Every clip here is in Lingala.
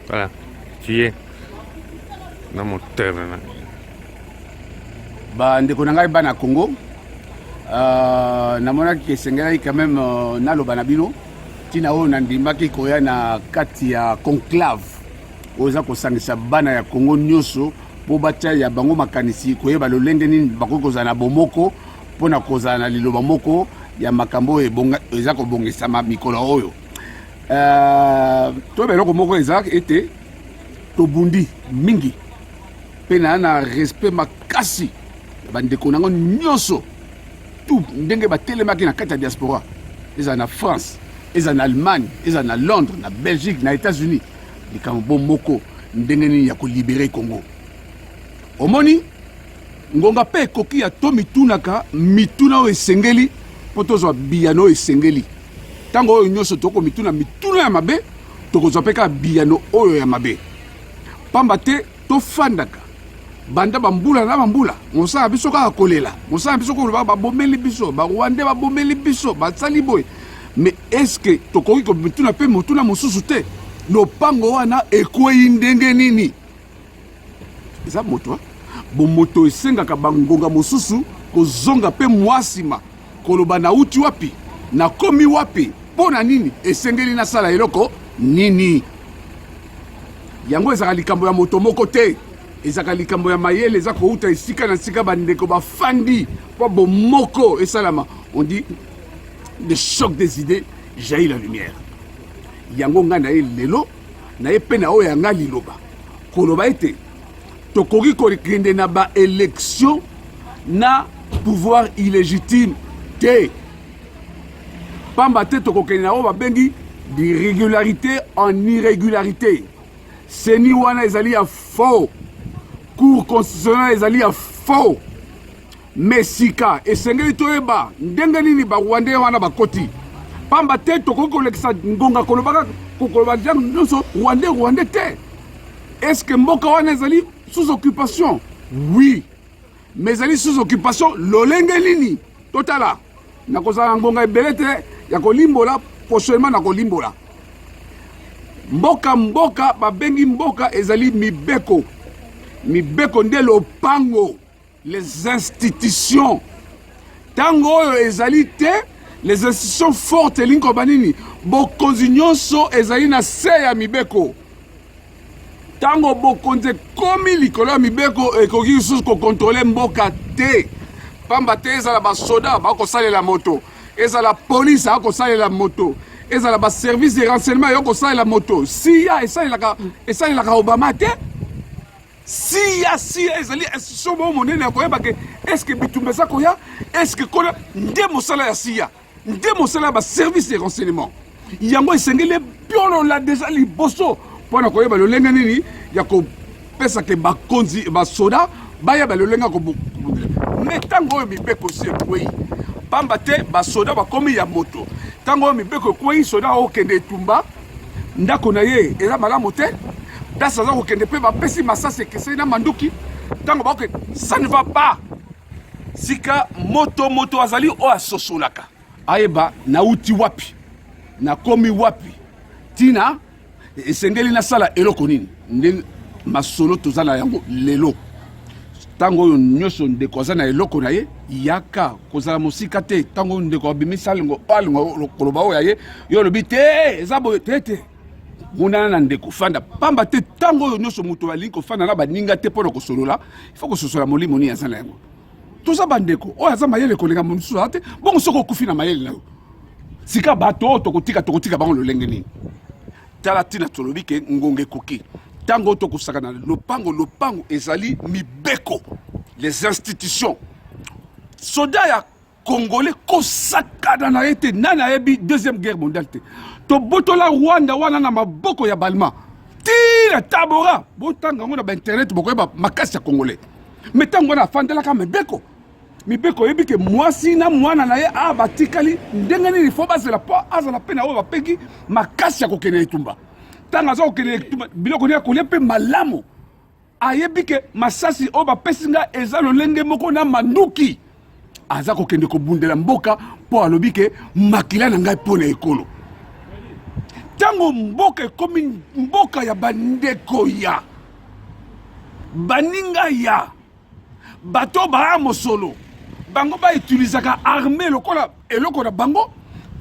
Voilà, tu es na moteur na. Ba ndeko na ngai bana Congo, namonaki esengelaki quand même naloba na bino ntina oyo nandimaki koya na kati ya conclave oyo eza kosangisa bana ya Congo nyonso mpo batia ya bango makanisi koyeba lolenge nini bakoki kozala na bomoko mpo na kozala na liloba moko ya makambo oyo eza kobongisama mikolo oyo. Toyeba eloko moko eza ete tobundi mingi mpe na respect makasi ya bandeko na ngo nyonso tout ndenge batelemaki na kati ya diaspora, ezala na France, ezala na Allemagne, ezala na Londres, na Belgique, na États-Unis, likambo bo moko ndenge nini ya kolibere Congo. Omoni ngonga mpe ekoki ya to mitunaka mituna oyo esengeli mpo tozwa biyano oyo esengeli. Ntango oyo nyonso tokomituna mituna ya mabe, tokozwa mpe kaka biyano oyo ya mabe, pamba te tofandaka banda bambula na bambula, mosala na biso kaka kolela, mosala na biso koloba babomeli biso, barwandais babomeli biso, basali boye. Mais est-ce que tokoki komituna mpe motuna mosusu te? Lopango wana ekwei ndenge nini? Eza moto bomoto esengaka bangonga mosusu kozonga mpe mwa nsima koloba nauti wapi, nakomi wapi, mpo na nini esengeli nasala eloko nini. Yango ezalaka likambo ya moto moko te, ezalaka likambo ya mayele, eza kouta esika na esika bandeko bafandi mpo bomoko esalama. On dit le choc des idées jaillit la lumière. Yango ngai na ye lelo na ye mpe na oyo ya ngai liloba koloba ete tokoki kokende na ba élection na pouvoir illégitime te, pamba te tokokende na oyo babengi d'irrégularité en irrégularité. Seni wana ezali ya faux, cour constitutionnelle ezali ya faux. Mais sika esengeli toyeba ndenge nini ba rwandais wana bakoti, pamba te tokoki kolekisa ngonga kolobaka koloba ntango nyonso rwandais rwandais te. Est-ce que mboka wana ezali sous occupation? Oui, mais ezali sous occupation lolenge nini? Totala, nakozala na ngonga ebele te ya kolimbola, prochainement nakolimbola. Mboka mboka babengi mboka ezali mibeko, mibeko nde lopango, les institutions. Ntango oyo ezali te les institutions fortes, elingi koloba nini? Bokonzi nyonso ezali na se ya mibeko. Ntango bokonzi ekomi likolo ya mibeko, ekoki lisusu kokontrole mboka te, pamba te ezala basoda bakosalela moto, ezala polise akosalela moto, ezala baservice de renseignement yokosalela moto. Siya esalelaka Obama te. Siya siya ezali institution moko monene ya koyeba ke est-ce bitumba eza koya, est-ce kola nde mosala ya siya, nde mosala ya baservice de renseignement. Yango esengeli ebiolola deja liboso mpo na koyeba lolenge nini ya kopesa ke bakonzi basoda bayeba lolenge ya kobundela. Me ntango oyo mibeko esi ekwei, pamba te basoda bakomi ya moto. Ntango oyo mibeko ekwei, soda akokende etumba, ndako na ye eza malamu te, place aza kokende mpe bapesi masasi ekeseni na manduki. Ntango bakokende, ça ne va pas. Sika moto moto azali oyo asosolaka, ayeba nauti wapi, nakomi wapi, ntina esengeli nasala eloko nini. Nde masolo toza na yango lelo. Ntango oyo nyonso ndeko aza na eloko na ye, yaka kozala mosika te. Ntango oyo ndeko abimisi alingo koloba oyo ya ye, yo olobi te eza boye te te, monana na ndeko, fanda, pamba te ntango oyo nyonso moto alingi kofanda na baninga te mpo na kosolola. Il faut kososola molimo nini aza na yango. Toza bandeko, oyo aza mayele koleka mosusu aza te. Bongo soki okufi na mayele na yo, sika bato oyo tokotika tokotika bango lolenge nini? Tala ntina tolobi ke ngonga ekoki. Ntango oyo tokosaka na lopango, lopango ezali mibeko, les institutions. Soda ya congolais kosakana na ye te. Nani ayebi deuxième guerre mondiale te? Tobotola Rwanda wana na maboko ya balma tina Tabora. Botanga yango na bainternet, bokoyeba makasi ya congolais. Me ntango wana afandelaka mibeko, mibeko oyebi ke mwasi na mwana na ye a batikali ndenge nini, fo bazela mpo azala mpe na oyo bapengi makasi ya kokende etumba. Ntango aza kokende etumba, biloko nini akolia mpe malamu, ayebi ke masasi oyo bapesi nga eza lolenge moko na manduki. Aza kokende kobundela mboka mpo alobi ke makila na ngai mpo na ekolo. Ntango mboka ekomi mboka ya bandeko ya baninga ya bato baa mosolo, bango bautilisaka armée lokola eloko na bango,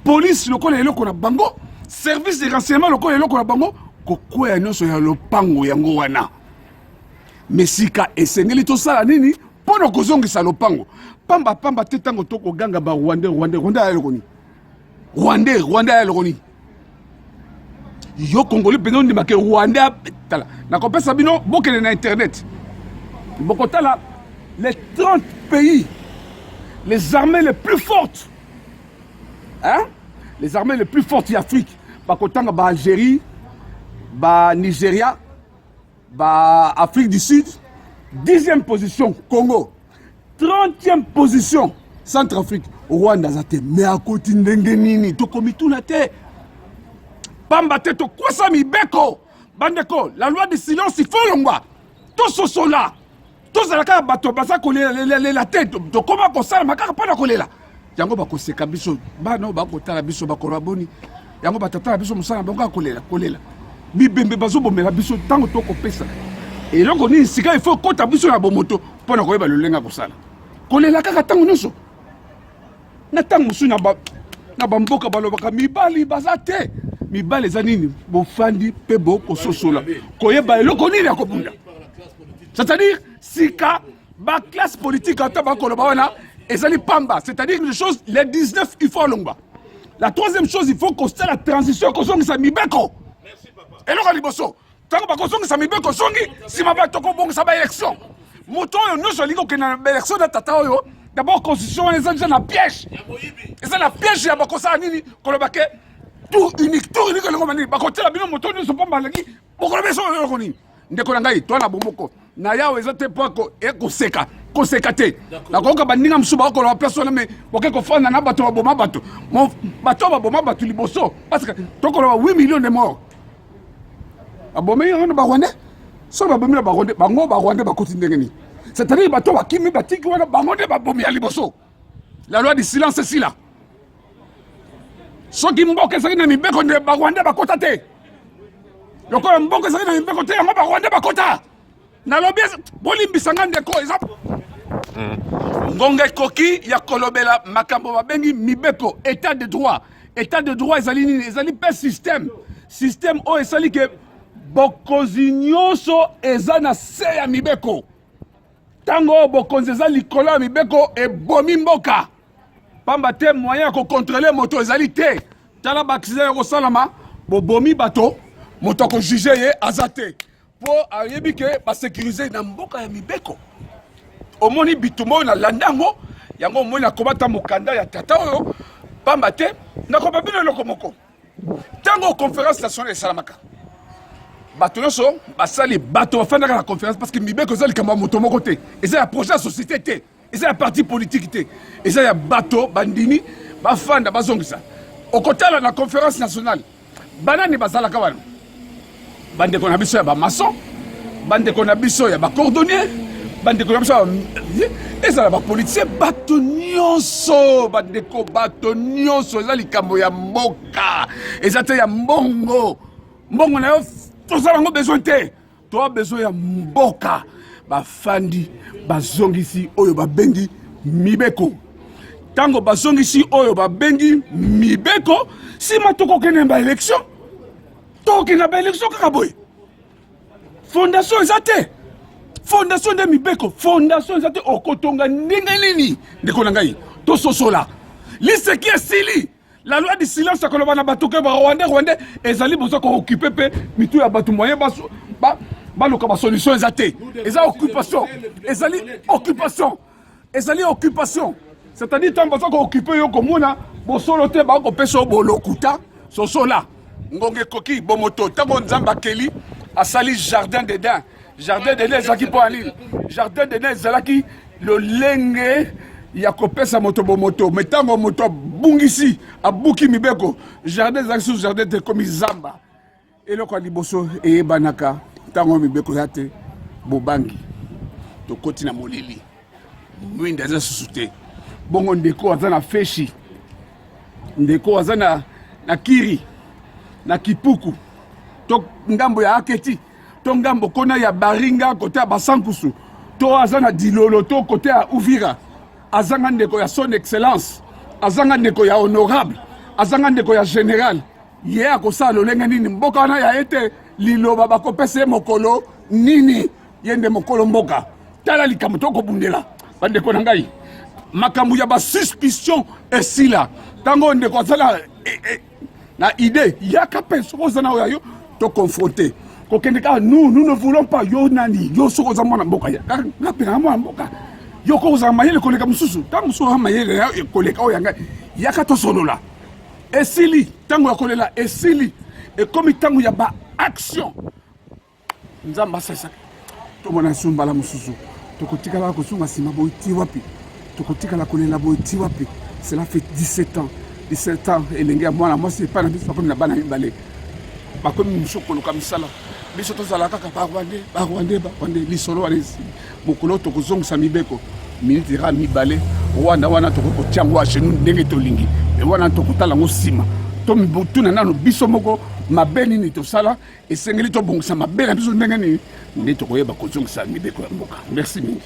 police lokola eloko na bango, service de renseignement lokola eloko na bango, kokwea nyonso ya lopango yango wana. Mesika esengeli tosala nini mpo na kozongisa lopango? Pamba pamba te ntango tokoganga ba Rwandais, Rwandais, Rwandais aya eloko nini? Rwandais, Rwandais aya eloko nini? Yo Congolais mpenza ondima ke Rwandais? Tala, nakopesa bino, bokende na internet, bokotala les 30 pays, les armées les plus fortes, hein? Les armées les plus fortes ya Afrique. Bakotanga ba Algérie, ba Nigeria, ba Afrique du Sud. 10e position Congo, 30e position Centrafrique. Rwanda aza te, me akoti ndenge nini? Tokomituna te, pamba te tokwesa mibeko. Bandeko, la loi de silence, il faut longwa, tososola, tozala kaka bato baza kolelalela te. Tokoma kosalama kaka mpo na kolela yango. Bakoseka biso, bana oyo bakotala biso bakoloba boni yango, batata na biso mosala na bango kaka kolela kolela, bibembe bazobomela biso. Ntango tokopesa eloko nini sika? Ifo kota biso na bomoto mpo na koyeba lolenge ya kosala. Kolela kaka ntango nyonso, na ntango mosusu na bamboka balobaka mibali baza te. Mibali eza nini? Bofandi mpe bokososola koyeba eloko nini ya kobunda. C'est-à-dire sika baclasse politique ata bakoloba wana ezali pamba. C'est-à-dire une chose, les 19, il faut alongwa. La troisième chose, il faut kosala transition, kozongisa mibeko. Eloko ya liboso, ntango bakozongisa mibeko, zongi nsima bato kobongisa baélection. Moto oyo nyonso alingi kokende na baélection na tata oyo, d'abord constitution wana eza deja na piège, eza na piège ya bakosala nini? Koloba ke tour unique, tour unique elingo banini bakotiela bino moto nyonso mpo balingi bokoloba eso eloko nini? Ndeko na ngai, toa na bomoko na yawe eza te mpo ekoseka koseka te. Nakoyoka baninga mosusu bakoloba place wana, me boke kofanda na bato baboma bato, bato baboma bato liboso, parce que tokoloba 8 millions de morts babomi yango na Barwandais. Soki babomi na Barwandais, bango Barwandais bakoti ndenge nini? C'est-à-dire bato bakimi batiki wana, bango nde babomi ya liboso. La loi du silence esila. Soki mboka ezalaki na mibeko nde Barwandais bakota te. Lokola mboka ezalaki na mibeko te, yango Barwandais bakota. Nalobi, bolimbisa nga ndeko, eza ngonga ekoki ya kolobela makambo babengi mibeko, état de droit. État de droit ezali nini? Ezali mpe système, système oyo esali ke bokonzi nyonso eza na se ya mibeko. Ntango oyo bokonzi eza likolo ya mibeko, ebomi mboka, pamba te moyen ya kocontrôler moto ezali te. Tala baaccident ya kosalama, bobomi bato, moto akojuge ye aza te, mpo ayebi ke basécurise na mboka ya mibeko. Omoni bitumba oyo nalanda yango, yango omoni nakomata mokanda ya tata oyo pamba te. Nakoba bino eloko moko: ntango conférence nationale esalamaka, bato nyonso basali, bato bafandaka na conférence, parce que mibeko eza likambo ya moto moko te, eza ya projet ya société te, eza ya parti politique te, eza ya bato bandimi bafanda bazongisa. Okotala na conférence nationale, banani bazalaka wana? Bandeko na biso ya bamaçon, bandeko na biso ya bacordonnier, bandeko na biso ezala bapoliticien, bato nyonso. Bandeko, bato nyonso, eza likambo ya mboka, eza te ya mbongo. Mbongo na yo tozala yango besoin te, toa besoin ya mboka. Bafandi, bazongisi oyo babengi mibeko. Ntango bazongisi oyo babengi mibeko, nsima tokokende na baélection. Tokokende na baélection kaka boye, fondation eza te. Fondation nde mibeko, fondation eza te, okotonga ndenge nini? Ndeko na ngai, tososola, liseki esili. La loi du silence ya koloba na bato ke Barwandais, Rwandais ezali, boza kooccuper mpe mitu ya bato, moyen baluka basolution eza te. Eza occupation, ezali occupation, ezali occupation. C'est-à-dire ntango baza kooccuper yo, komona bosolo te, bakopesa yo bolokuta. Sosola, ngonga ekoki. Bomoto, ntango Nzambe akeli, asali jardin d'Eden. Jardin d'Eden ezalaki mpo ya nini? Jardin d'Eden ezalaki lolenge ya kopesa moto bomoto. Me ntango moto abungisi, abuki mibeko, jardin ezalaki susu jardin te, ekomi zamba. Eloko ya liboso eyebanaka ntango mibeko ya te, bobangi. Tokoti na molili, mwinda eza susu te. Bongo ndeko aza na feshi, ndeko aza na kiri. na Kipuku to ngambo ya Aketi to ngambo kona ya Baringa kote ya Basankusu to aza na Dilolo to kote ya Uvira, azanga ndeko ya son excellence, azanga ndeko ya honorable, azanga ndeko ya general, ye akosala lolenge nini? Mboka wana ya ye te, liloba bakopesa ye mokolo nini? Ye nde mokolo mboka. Tala likambo tokobundela, bandeko na ngai, makambo ya basuspicion esila. Ntango ndeko azala e, e, na idée, yaka mpe soki oza na oyo ya yo, toconfronte kokende kaka nous, nous ne voulons pas. Yo nani? Yo soki oza mwana mboka, yaka, nga mpe na mwana mboka. Yo ko kozala mayele koleka mosusu, ntango mosusu oza mayele koleka oyo ya ngai, yaka tosolola. Esili ntango ya kolela, esili, ekomi ntango ya baaction. Nzambe asalisaka tomona lisusu mbala mosusu. Tokotikala kosunga nsima boye ti wapi? Tokotikala kolela boye ti wapi? Cela fait 17 ans, 17 ans. Elenge ya mwana mwasi epai na biso bakomi na bana mibale, bakomi mosusu koluka misala. Biso tozala kaka barwandais, barwandais, barwandais. Lisolo wana esili. Mokolo tokozongisa mibeko, miniti kaka mibale, Rwanda wana tokoki kotia yango a genou ndenge tolingi. Me wana tokotala yango nsima. Totuna nano biso moko mabe nini tosala. Esengeli tobongisa mabe na biso ndenge nini nde tokoyeba kozongisa mibeko ya mboka. Merci mingi.